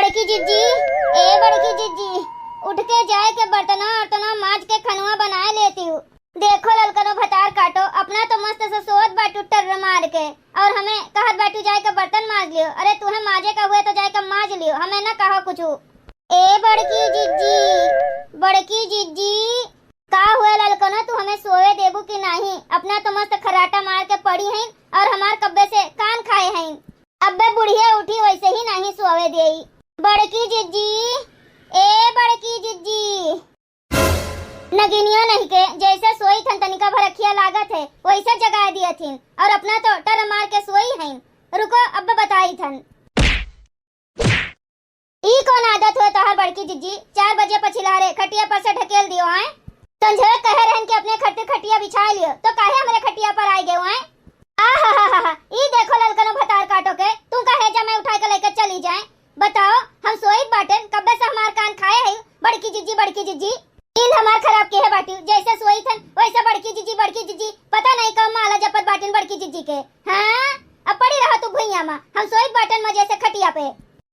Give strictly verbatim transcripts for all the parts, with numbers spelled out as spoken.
बड़की जिज्जी, ए बड़की जिज्जी, उठ के जाए के बर्तनवा उर्तनवा माज के खनवा बनाए लेतिउ। देखो ललकनो भतार काटो, अपना तो मस्त से सोवत बाटू टर्र मार के, और हमें कहत बाटू जाए के बर्तन माज लियो। अरे तुहे माजे का हुए तो जाए के माज लियो, हमें न कहो कुछु। ए बड़की जिज्जी, बड़की जिज्जी, का हुए ललकनो, तू हमें सोवे देबू कि नाही? अपना तो मस्त खर्राटा मार के पड़ी हईन और हमार कब्बे से कान खाए हईन। अब्बे बुढ़िया उठी वैसे ही नाही सोवे देई। बड़की जिज्जी, ए बड़की जिज्जी। नगिनिया नहीं के जैसे सोई थन तनिका भर अखिया लागत है वैसे जगा दिया थिन और अपना तो टर मार के सोई हईन। रुको अब्बे बताई थन। ई कौन आदत हुए तोहार बड़की जिज्जी? चार बजे पछिलहरे खटिया पर से ढकेल दियो आए। संझवे कहे रहन कि अपने खटिया बिछा लियो, तो काहे हमरे खटिया पर आए गए आए? आहाहाहा, ई देखो ललकनो भतार काटो के, तू काहे जमे उठा के लेके चली जाए? बताओ, हम सोई बाटेन, कब्बे से हमार कान खाए है, बड़की जिज्जी, बड़की जिज्जी। नींद हमार खराब के है बाटी, जैसे सोई थन, वैसे बड़की जिज्जी, बड़की जिज्जी। पता नहीं कब माला जपत बाटिन बड़की जिज्जी के। हाँ, अब पड़ी रहा तू भुइयां मा, हम सोई बाटन मजे से खटिया पे।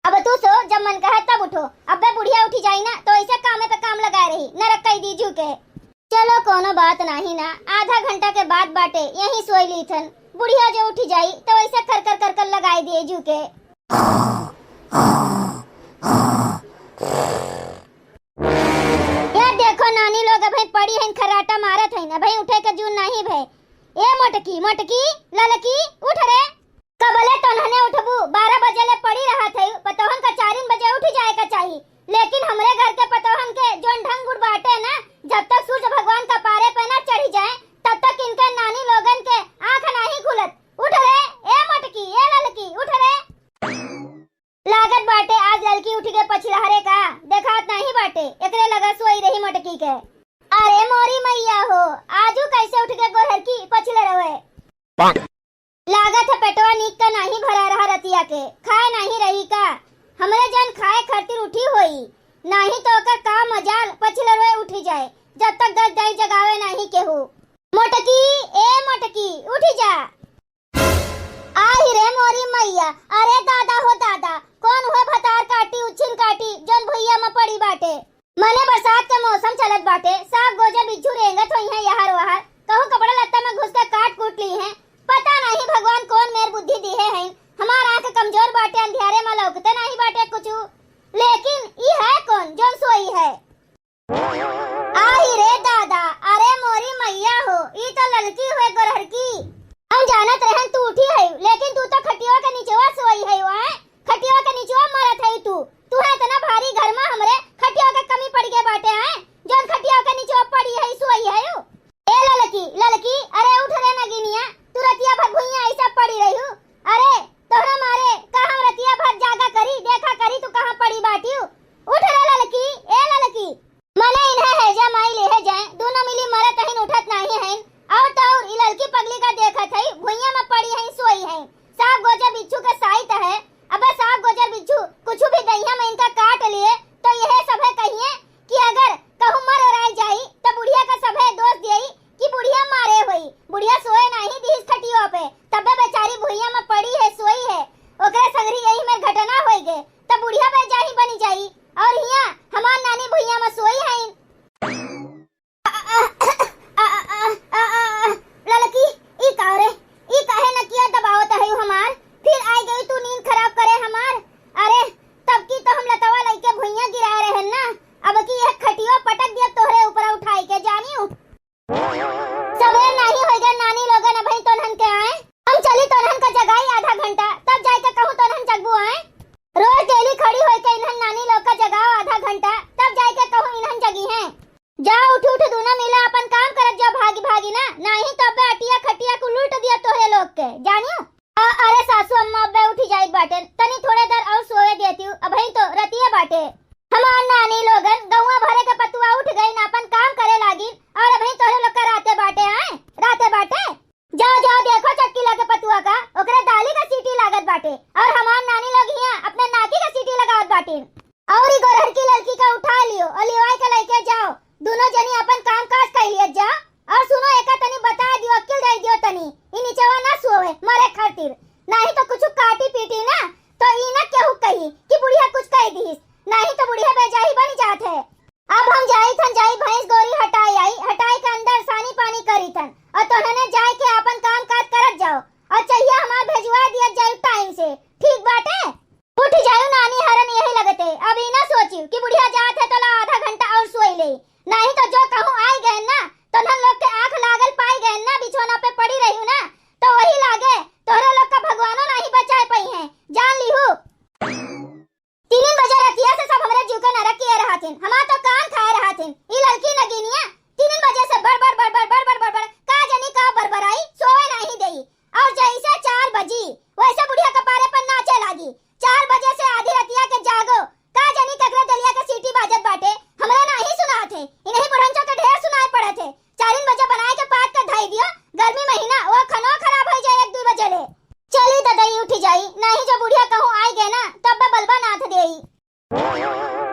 अब तू सो, जब मन कहे तब उठो। अब्बे बुढ़िया उठी जाई ना, तो ऐसे कामे पे काम लगाए रही, नरक कई दी जू के। चलो, कोनो बात नाही ना, आधा घंटा के बात बाटे, यहीं सोई ली थन। बुढ़िया जो उठी जाई, तो ऐसे कर कर कर कर लगाए दिए जू के। ये देखो नानी लोग अबहीं पड़ी हईन, खर्राटा मारत हईन, अबहीं उठे के जून नाही भे। ए मोटकी, मोटकी, ललकी, उठ रे। कबले तोन्हने उठबू? बारह बजे ले पड़ी रहत हई। पतोहन का चारिन बजे उठ जाए का चाही, लेकिन हमरे घर के पतोहन के जोन ढंग गुड़ बाटे ना, जब तक सूरज भगवान का पारे पे ना चढ़ी जाए, तब तक इनके नानी लोगन के आँख नाही खुलत। उठ रे, ए मोटकी, ए ललकी, उठ रे। लागत बाटे आज ललकी उठ के पछिलहरे का, देखात नाही बाटे, एकरे लगा सोई रही मोटकी के। अरे मोरी मैया हो, आजू कैसे उठ के गोरहरकी पछिलहरे? लागत है पेटवा नीक का नाही भरा रहा रतिया के, खाए नाही रही का? हमरे जन खाए खातिर उठी होई, नाही तो ओकर का मजाल पछिलहरे उठी जाए, जब तक दस दाई जगावे नाही केहू। मोटकी, ए मोटकी, उठी जा। आही रे मोरी मैया, अरे दादा हो दादा, कौन हुए भतार काटी, उछिन काटी, जौन भुइया में पड़ी बाटे? मने बरसात के मौसम चलत बाटे, साग गोजे बिच्छू रेंगत होइहैं यहर वहर, कहूँ कपड़ा लत्ता में घुस के काट कूट लीहैं। पता नहीं भगवान कौन मेर बुद्धि दिहे हैं, हमार आँख कमजोर बाटे, अंधियारे में लौकते नहीं बाटे कुछु। लेकिन ई है कौन जौन सोई है? आही रे दादा, अरे मोरी मैया हो, ई तो ललकी हुए गोरहरकी। हम जानत रहन तू उठी है, लेकिन तू तो खटियो के निचवा सोई है, आए? खटियो के निचवा मरत है तू। तू है इतना भारी घर में हमरे खटियो के कमी पड़ गए बाटे, आए? जौन खटियो के निचवा पड़ी है, सोई है। ए ललकी, ललकी, अरे उठ रे नगिनिया, तू रतिया भर भुइयां ऐसा पड़ी रही हूँ। अरे तोहरा मारे का हम रतिया भर जागा करी, देखा करी तू कहाँ पड़ी बाटियो। उठ रे ललकी, ए ललकी। मने इन्हें हैजा माई लेहे जाए, दूनो मिली मरत हईन, उठत नाही हईन। और तो और ई ललकी पगली का देखत हई, भुइयां में पड़ी हई, सोई हई। साग गोजर बिच्छू के साइत है। अबे साग गोजर बिच्छू कुछु भी दहिया में इनका काट लिए, तो यह सभे कहिए कि अगर कहूँ मर ओराई जाई, तो बुढ़िया का सभे दोष दिए कि बुढ़िया मारे होई। बुढ़िया सोए नाही दिहिस खटियो पे, तबे बेचारी भुइयां में पड़ी है, सोई है। ओकरे संगरी यही में घटना होई गए, तब बुढ़िया बे जाही बनी जाई। और हियां हमार नानी भुइयां में सोई हईन। आ, आ, आ, ललकी, ई का रे? ई काहे नकिया दबावत है हमार? फिर आई गई तू नींद खराब करे हमार। अरे, तब की तो हम लतवा लइके भुइयां गिराए रहन ना, अब की यह खटियो पटक दिया तोहरे ऊपर उठाई के, जानियो। सबेर नाही होई गए नानी लोगन, अबही तोन्हन के आए। हम चली तोन्हन का जगाई आधा घंटा, तब जाए के कहूँ तोन्हन जगबू आए। रोज डेली खड़ी होई के इन्हन नानी लोग का जगाओ आधा घंटा, तब जाए के कहूँ इन्हन जगी हैं। जा उठ उठ दूना मिला अपन काम करत जा भागी भागी ना, नाही तो अबे अटिया खटिया को लूट दिया तोहरे लोग के, जानियो। आ, अरे सासू अम्मा अबे उठी जाइत बाटेन, तनी थोड़े देर और सोवे देती हूँ, अबही तो रतिया बाटे। हमार नानी लोगन गौवा भरे के पतुआ उठ गई ना, अपन काम करे लागिन, और अबही तोहरे लोग का राते बाटे, आए राते बाटे। जाओ जाओ देखो चक्की लगे पतुआ का, ओकरे दाली का सीटी लागत बाटे, और हमार नानी लोग हियां अपने नाकी का सीटी लगावत बाटे। और ई गोरहरकी ललकी का उठा लियो और लिवाई के लेके जाओ, दोनों जनी अपन काम काज कर लियत जाओ। और सुनो, एका तनी बता दियो, अक्ल दे दियो तनी, ई निचवा ना सोवे मरे खातिर, नाही तो कुछ काटी पीटी ना, तो ई ना केहू कही कि बुढ़िया कुछ कह दी। के कहूँ आइ गए ना, तब बलबा नाथ देई।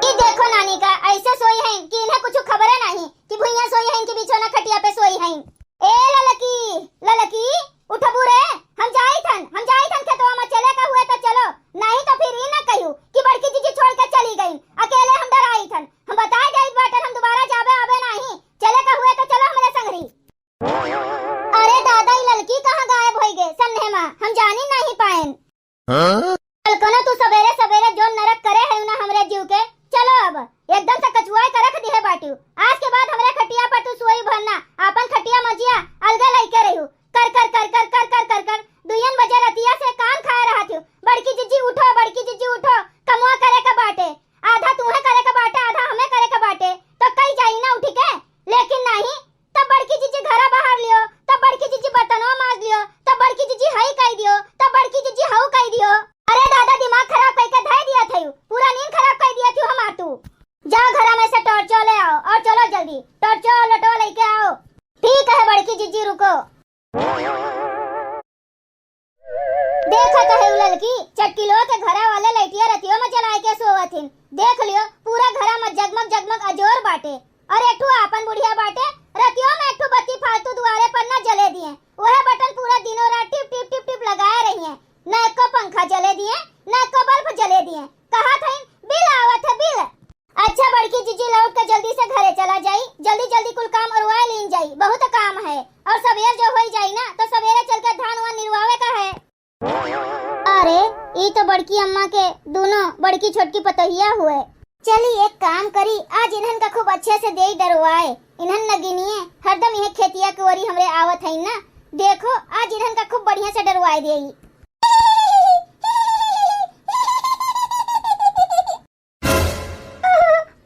ई देखो नानी का, ऐसे सोई हैं कि इन्हें कुछ खबरे नहीं कि भुइयां सोई हैं कि बिछौना खटिया पे सोई हैं। ए ललकी, ललकी, उठबू रे, हम जाई थन, हम जाई थन खेतवा में, चले का हुए तो चलो, नहीं तो फिर ई ना कहियो कि बड़की जीजी छोड़ के चली गई, अकेले हम डराई थन। हम बताए देइत बाटन, हम दोबारा जाबे आबे नहीं, चले का हुए तो चलो हमरे संगरी। अरे दादा, ई ललकी कहाँ गायब होई गए? सन्ने मा हम जानी नहीं पाएन। हाँ? कल कोनो तू सबेरे सबेरे जोन नरक करे है ना हमरे जीव के, चलो अब एकदम से कचुआए के रख दिहे बाटियो। आज के बाद हमरे खटिया पर तू सोई भरना, आपन खटिया मजिया अलगे लइके रहियो। कर कर कर कर कर कर कर कर दुइयन बजे रतिया से कान खाए रहत हो, बड़की जीजी उठो, बड़की जीजी उठो, कमवा करे के बाटे, आधा तूहे करे के बाटे, आधा हमें करे के बाटे, तो कई जाई ना उठी के, लेकिन नहीं, तब बड़की जीजी घरा बहार लियो, तब बड़की जीजी बर्तनवा माज लियो, तब बड़की जीजी हई कई दियो, तब बड़की जीजी हऊ कई दियो। अरे दादा, दिमाग खराब कई के धई दिया थयू, पूरा नींद खराब कई दिया थयू हमार तू। जाओ घरा में से टॉर्चो ले आओ और चलो जल्दी, टॉर्चो लोटो लेके आओ। ठीक है बड़की जीजी, रुको। देखत है उ ललकी, चटकिलो के घरा वाले लइटिया रतियो में जलाए के सोवत हिन। देख लियो, पूरा घरा में जगमग जगमग अजोर बाटे। और एक ठो आपन बुढ़िया बाटे, रतियो में एक ठो बत्ती फालतू दुआरे पर न जले दिए। वह बटन पूरा दिनों रात टिप टिप टिप टिप लगाए रही है। न एको पंखा जले दिए, न एको बल्ब जले दिए। कहत हईन, "बिल आवत है, बिल।" अच्छा बड़की जीजी, लौट के जल्दी से घरे चला जाई, जल्दी जल्दी कुल काम ओरवाए लीन जाई, बहुत काम है। और सवेर जो होई जाई ना, तो सवेरे चल के धान वान निरवावे का है। अरे, ई तो बड़की अम्मा के दोनों बड़की छोटकी पतोहिया हुए। चली एक काम करी, आज इन्हन का खूब अच्छे से देई डरवाए। इन्हन नगिनिए हरदम इहे खेतिया के ओरी हमरे आवत हईन ना। देखो, आज इन्हन का खूब बढ़िया से डरवाए देई।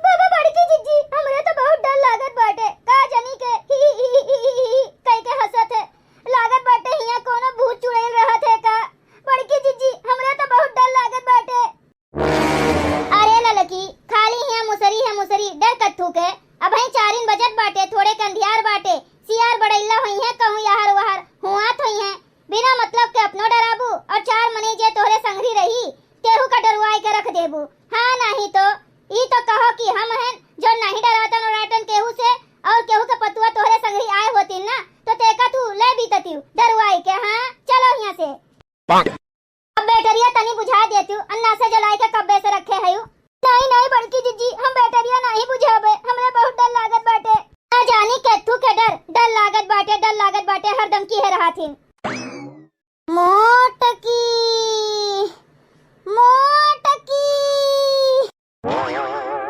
बाबा बड़की जीजी, हमरे तो बहुत डर लागत बाटे। का जानी के ही ही ही ही ही ही कह के हंसत है। लागत बाटे हियां कोनो भूत चुड़ैल रहत है का? बड़की जीजी, हमरे तो बहुत डर लागत बाटे। अरे ललकी, खाली हियां मुसरी है मुसरी, डर कत्थू के। अबहीं चारिन बजत बाटे, थोड़े के अंधियार बाटे, सियार बड़ैला होई है कहूँ याहर वाहर हुआत होई है। बिना मतलब के अपनो डराबू और चार मनई जे तोहरे संगरी रही, तेहू का डरवाई के रख देबू। हाँ, नहीं तो ई तो कहो कि हम हन जो नहीं डरातन उड़ातन केहू से, और केहू के पतुआ तोहरे संगरी आए होतिन ना, तो तेका तू ले बीततिउ डरवाई के। हाँ, चलो हियां से। अब बैटरिया तनी बुझा देतिउ, अन्ना से जलाई के कब्बे से रखे हयू। नहीं, नहीं बड़की जीजी, हम बैटरिया नहीं बुझाबे, हमरे बहुत डर लागत बाटे। ना जानी केथू के डर, डर लागत बाटे, डर लागत बाटे, हरदम किहे रहत हिन। मोटकी, मोटकी।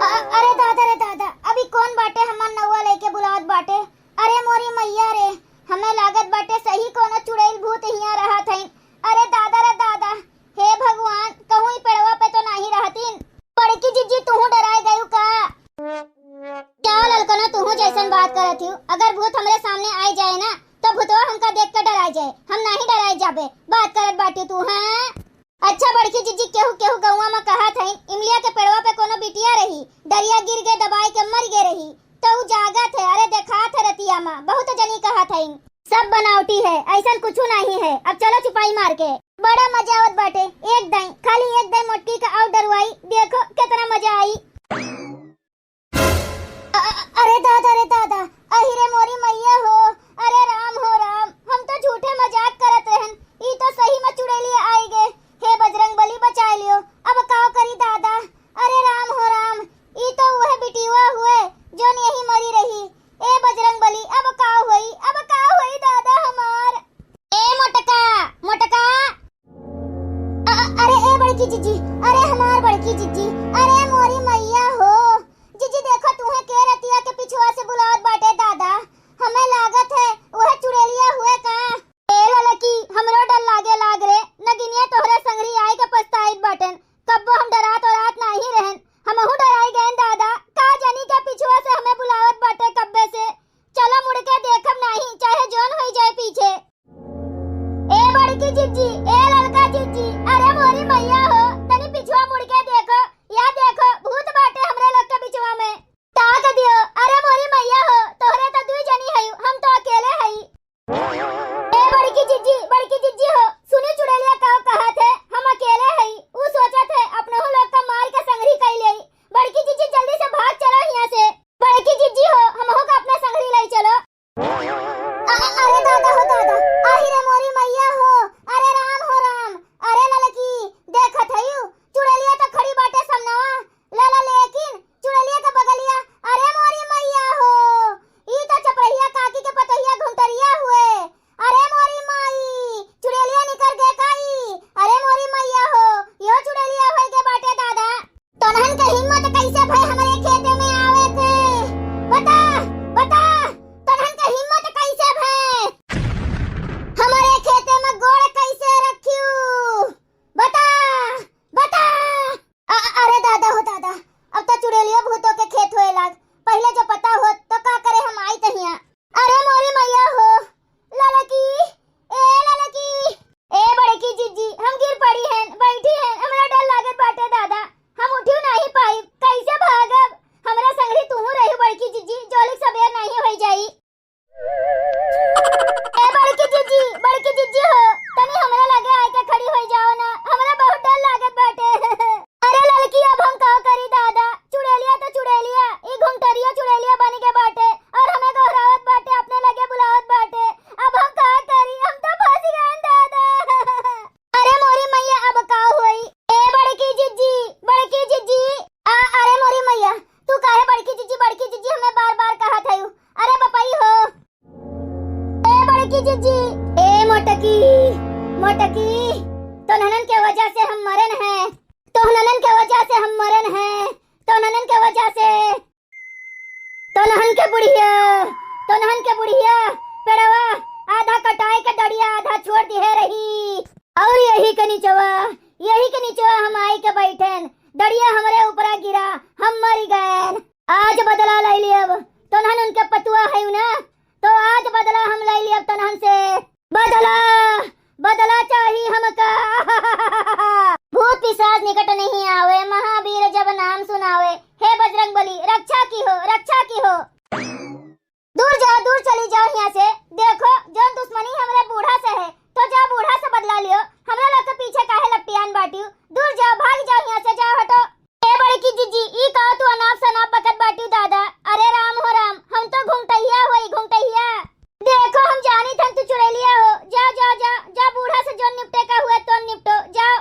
अ-, अरे दादा रे दादा, अभी कौन बाटे हमार नौवा लेके बुलावत बाटे? अरे मोरी मैया रे, हमें लागत बाटे सही कोनो चुड़ैल भूत हियां रहत हईन। अरे दादा रे दादा, हे भगवान, कहूँ ई पेड़वा पे तो नाही रहतीन। बड़की जीजी, तूहू डराए गयू का? क्या ललकनो, तूहू जैसन बात करत हिउ? अगर भूत हमरे सामने आए जाए ना, तो भूतवा हमका देख के डराए जाए। हम नाही डराए जाबे। बात करत बाटी तू, हाँ? अच्छा बड़की जीजी, केहू केहू गौवा में कहत हईन, इमलिया के पेड़वा पे कोनो बिटिया रही, डरिया गिर गए, दबाई के मर गए रही, तो उ जागत है। अरे देखात है रतिया में, बहुत जनी कहत हईन। सब बनावटी है, ऐसन कुछ नहीं है। अब चलो चुपाई मार के। बड़ा मजा आवत बाटे, एक दाई, खाली एक दाई मोटकी का और डरवाई, देखो कितना मजा आई। अ-, अ-, अरे दादा रे दादा, अहि रे मोरी मैया हो, अरे राम हो राम, हम तो झूठे मजाक करत रहन, ई तो सही में चुड़ैलिया आई गे। हे बजरंग बली बचाए लियो, अब का करी दादा, अरे राम हो राम, ई तो वह बिटिया हुए जोन यही मरी रही। ए बजरंग बली, अब का होई, अब का होई दादा हमार? ए मोटका, मोटका। अ-, अ-, अरे ए बड़की जीजी, अरे हमार बड़की जीजी, अरे मोरी मैया हो। जीजी देखो तुहे के रतिया के पिछुआ से बुलावत बाटे दादा। हमें लागत है वह चुड़ैलिया हुए का। ए ललकी, हमरो डर लागे लाग रे। नगिनिया तोहरे संगरी आई के पछताइत बाटेन। कब्बो हम डरात ओरात नाही रहन। हमहू डराई गएन दादा। का जानी क्या पिछुआ से हमें बुलावत बाटे कब्बे से। चलो मुड़ के देखब नाही, चाहे जौन होई जाए पीछे। ए बड़की जीजी, ए ललका जीजी, अरे मोरी मैया हो, तनी पिछुआ मुड़ के देखो, या देखो, भूत बाटे हमरे लोग के बिचवा में। ताक दियो, अरे मोरी मैया हो, तोहरे तो दुई जनी हई, हम तो अकेले हई। चवा, यही के नीचे हम आई के बैठेन, दड़िया हमरे ऊपरा गिरा, हम मरी गएन। आज बदला लइ लियब, तोनहन उनके पतुआ हइउ ना, तो आज बदला हम लइ लियब तोनहन से। बदला, बदला चाही हमका। भूत पिशाच निकट नहीं आवे, महावीर जब नाम सुनावे। हे बजरंग बली, रक्षा किहो, रक्षा किहो। दूर जाओ, दूर चली जाओ हियाँ से। देखो, जौन दुश्मनी हमरे बूढ़ा से है, तो जाओ बूढ़ा से बदला लियो। हमरा लोग के पीछे काहे लपटियान बाटिउ? दूर जाओ, भाग जाओ हियाँ से, जाओ हटो। ए बड़की जिज्जी, ई का तू अनाप शनाप बकत बाटिउ दादा? अरे राम हो राम, हम तो घुंघटहिया होई, घुंघटहिया। देखो, हम जानी थन तू चुड़ैलिया हो। जाओ, जाओ, जाओ, जाओ, बूढ़ा से जौन निपटे का हुए तौन निपटो, जाओ।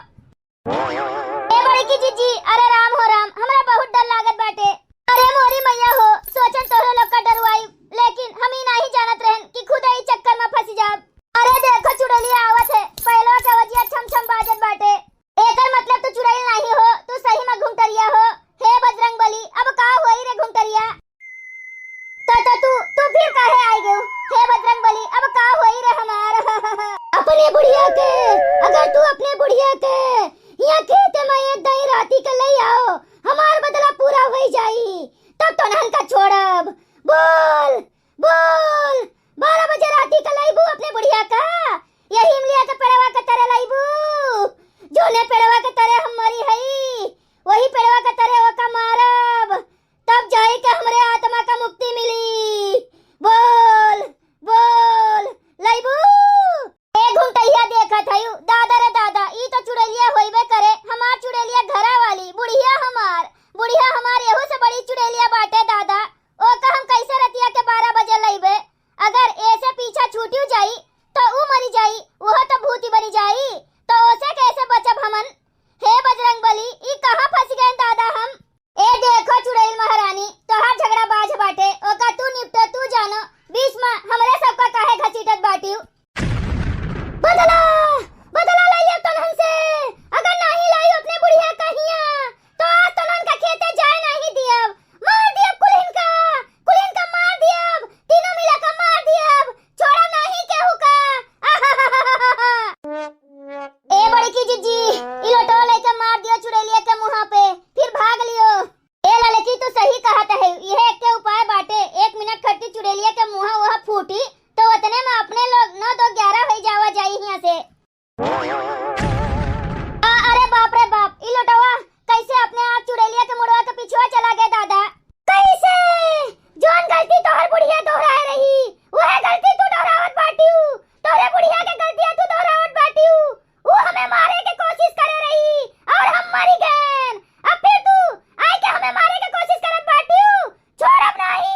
ए बड़की जिज्जी, अरे राम हो राम, हमरा बहुत डर लागत बाटे। अरे मोरी मैया हो, सोचन तोहरे लोग का डरवाई, लेकिन हम ई नाही जानत रहन कि खुद ई चक्कर में फंसी जाब। अरे देखो चुड़ैलिया आवत है, पैलवा के वजिया छम छम बाजत बाटे। एकर मतलब तू चुड़ैल नाही हो, तू सही में घुंघटरिया हो। हे बजरंग बली, अब का होई रे घुंघटरिया? तो, तो तू, तू फिर काहे आई गयो? हे बजरंग बली, अब का होई रे हमार? अपने बुढ़िया के, अगर तू अपने बुढ़िया के यहाँ खेत में एक दाई राती के लई आओ, हमार बदला पूरा होई जाई, तब तोनहन का छोड़ब। बोल, बोल, बारह बजे राती का लइबू अपने बुढ़िया का? यही इमलिया के पेड़वा के तरे लइबू? जोने पेड़वा के तरे हम मरी हई, वही पेड़वा के तरे ओका मारब, तब जाई के हमरे आत्मा का मुक्ति मिली। बोल, बोल, लइबू? ए घुंघटहिया देखत हयू, दादा रे दादा, ई तो चुड़ैलिया होइबे करे, हमार चुड़ैलिया घरा वाली, बुढ़िया हमार, बुढ़िया हमार एहू से बड़ी चुड़ैलिया बाटे दादा। ओका हम कैसे रतिया के बारह बजे लइबे? अगर एसे पीछा छूटियो जाई, तो ऊ मरी जाई, उहो तो भूती बनी जाई, तो ओसे कैसे बचब हमन? हे बजरंग बली, ई कहाँ फंस गए दादा हम? ए देखो चुड़ैल महारानी, तोहार झगड़ा बाज बाटे, ओका तू निपटो, तू जानो, बीच में हमरे सबका काहे घसीटत बाटिउ? बदला, बदला लइया तोनहन से, अगर नाही लाई अपने बुढ़िया का हिया, तो आज तोनहन का खेते जाए नाही दियब, मार दियब कुलिन का, कुलिन का मार दियब, तीनों मिला का मार दियब, छोड़ा नाही केहू का। ए बड़की जिज्जी, ई लोटो लेके मार दियो चुड़ैलिया के मुँहा पे, फिर भाग लियो। ए ललकी, तू सही कहत है, इहे एक उपाय बाटे। एक मिनट खट्टी चुड़ैलिया के मुँहा वह फूटी, तो उतने में अपने लोग नौ दो ग्यारह हो जावा जाई हियाँ से। आ, अरे बाप रे बाप, ई लोटवा कैसे अपने आप चुड़ैलिया के मुड़वा के पिछुआ चला गए दादा? कैसे? जौन गलती तोहर बुढ़िया दोहराए रही, वह गलती तू दोहरावत बाटिउ। तोहरे बुढ़िया के गलतियाँ तू दोहरावत बाटिउ। ऊ हमें मारे के कोशिश करे रही और हम मरी गएन। अब फिर तू आए के हमें मारे के कोशिश करत बाटिउ? छोड़ब नाही,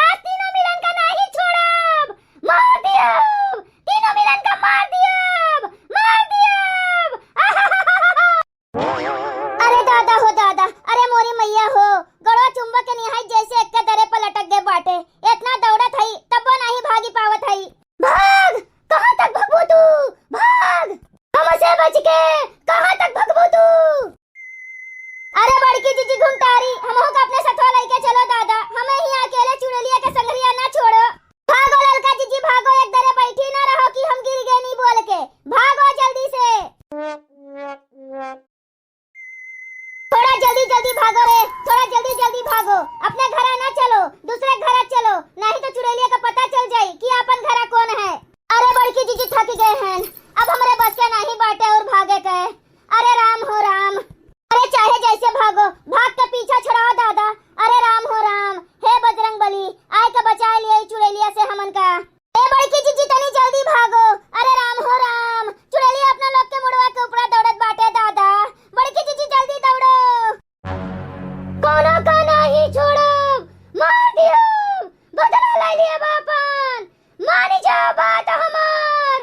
आज तीनों मिलन का नाही छोड़ब, मार दियब, तीनों मिलन का मार दियब, मार दियब। अरे दादा हो दादा, अरे मोरी मैया हो, गड़वा चुंबक के निहाई जैसे एक के दरे पर लटक गए बाटे। इतना दौड़त हई, तब्बो नाही भागी पावत हई। भाग! कहाँ तक भगबू तू? भाग! हमसे बच के कहाँ तक भगबू तू? अरे बड़की जिज्जी घुंघटारी, हमहू का अपने सथवा लइके चलो दादा, हमें ही अकेले चुड़ैलिया के संगरिया ना छोड़ो। भागो ललका जिज्जी भागो, एक दरे बैठी ना रहो कि हम गिर गए नी बोल के। भागो जल्दी से। थोड़ा जल्दी जल्दी भागो रे, थोड़ा जल्दी जल्दी भागो। अपने घरा ना चलो, दूसरे घरा चलो, नाही तो चुड़ैलिया का पता चल जाई कि आपन घरा कौन है। अरे बड़की जिज्जी थक गए हैं, अब हमरे बस के नाही बाटे और भागे के। अरे राम हो राम, अरे चाहे जैसे भागो, भाग के पीछा छुड़ाओ दादा। अरे राम हो राम, हे बजरंग बली, आए के बचाए लिए ई चुड़ैलिया से हमन का। ए बड़की जिज्जी, तनी जल्दी भागो। अरे राम हो राम, चुड़ैलिया अपना लोग के मुड़वा के ऊपरा दौड़त बाटे दादा। बड़की जिज्जी, जल्दी दौड़ो। कोनो का नाही छोड़ब, मार दियो, बदला ले लिया बापन। मानी जाओ बात हमार।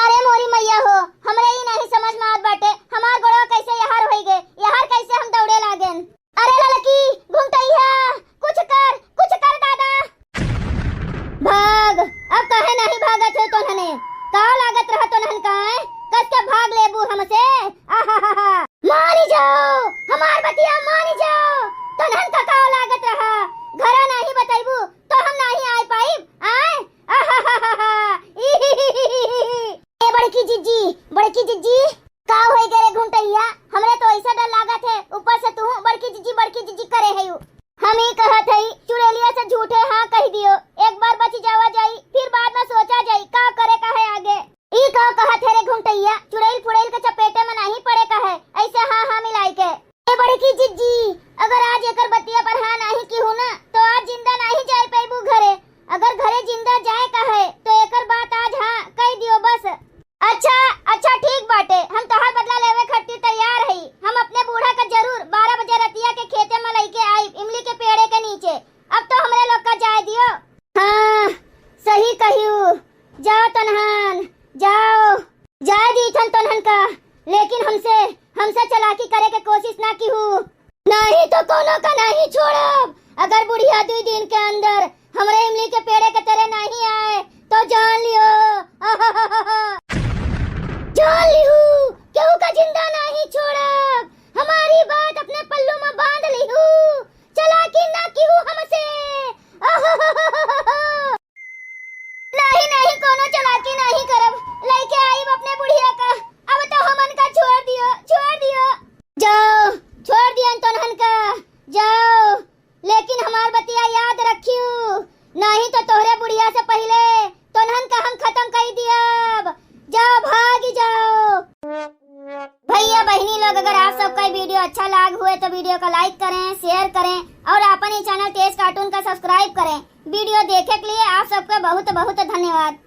अरे मोरी मैया हो, हमरे ई नाही समझ में आवत बाटे, हमार गोड़वा कैसे यहार होई गए, यहार कैसे हम दौड़े लागेन। अरे ललकी, घुंघटैया, कुछ कर, कुछ कर दादा। भाग, अब काहे नाही भागत हो तोन्हने? का लागत रहा तोन्हन का, हैं? कस के भाग लेबू हमसे? आहाहाहा। मानी जाओ, हमार बतिया मानी जाओ। तोन्हन का का लागत रहा? घरा नाही बतैबू तो हम नाही आए पाइब, आए? आहाहाहा। ए बड़की जिज्जी, बड़की हमसे चालाकी करे के कोशिश ना किहू, नाहीं तो कौनो का नाहीं छोड़ब। अगर बुढ़िया दुई दिन के अंदर हमरे इमली के पेड़े के तरे नाहीं आए तो जान लियो, जान लिहू, केहू का जिंदा नाहीं छोड़ब। हमारी बात अपने पल्लू में बांध लिहू, चालाकी ना किहू हमसे। नाहीं, नाहीं, कौनो चालाकी नाहीं करब। लइके आइब अपने बुढ़िया का। अब तो हमन का छोड़ दियो, छोड़ दियो। जाओ, छोड़ दियन तोनहन का, जाओ। लेकिन हमार बतिया याद रखियो, नाहीं तो तोहरे बुढ़िया से पहिले तोनहन का हम खतम कइ दियब। जाओ, भागी जाओ। भइया बहिनी लोग, अगर आप सबका वीडियो अच्छा लाग हुए तो वीडियो का like करें, share करें और आपन ये channel तेज cartoon का subscribe करें। वीडियो देखे के लिए आप सबका बहुत बहुत धन्यवाद।